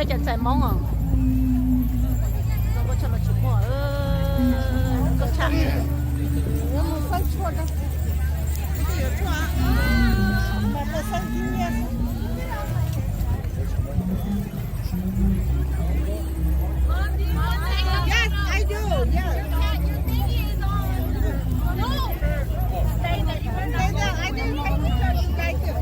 Cov ntxhais Hmoob os, zoo nkauj tshaj los tsis muaj, zoo nkauj tshaj. Yes, I do. Yes. Stay there. I think you like it.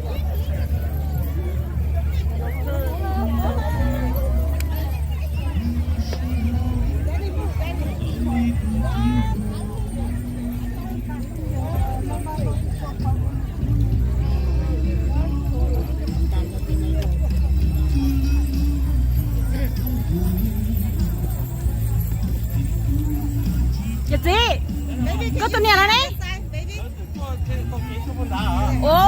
Yawm txiv, koj tus niam lawm ne? Ua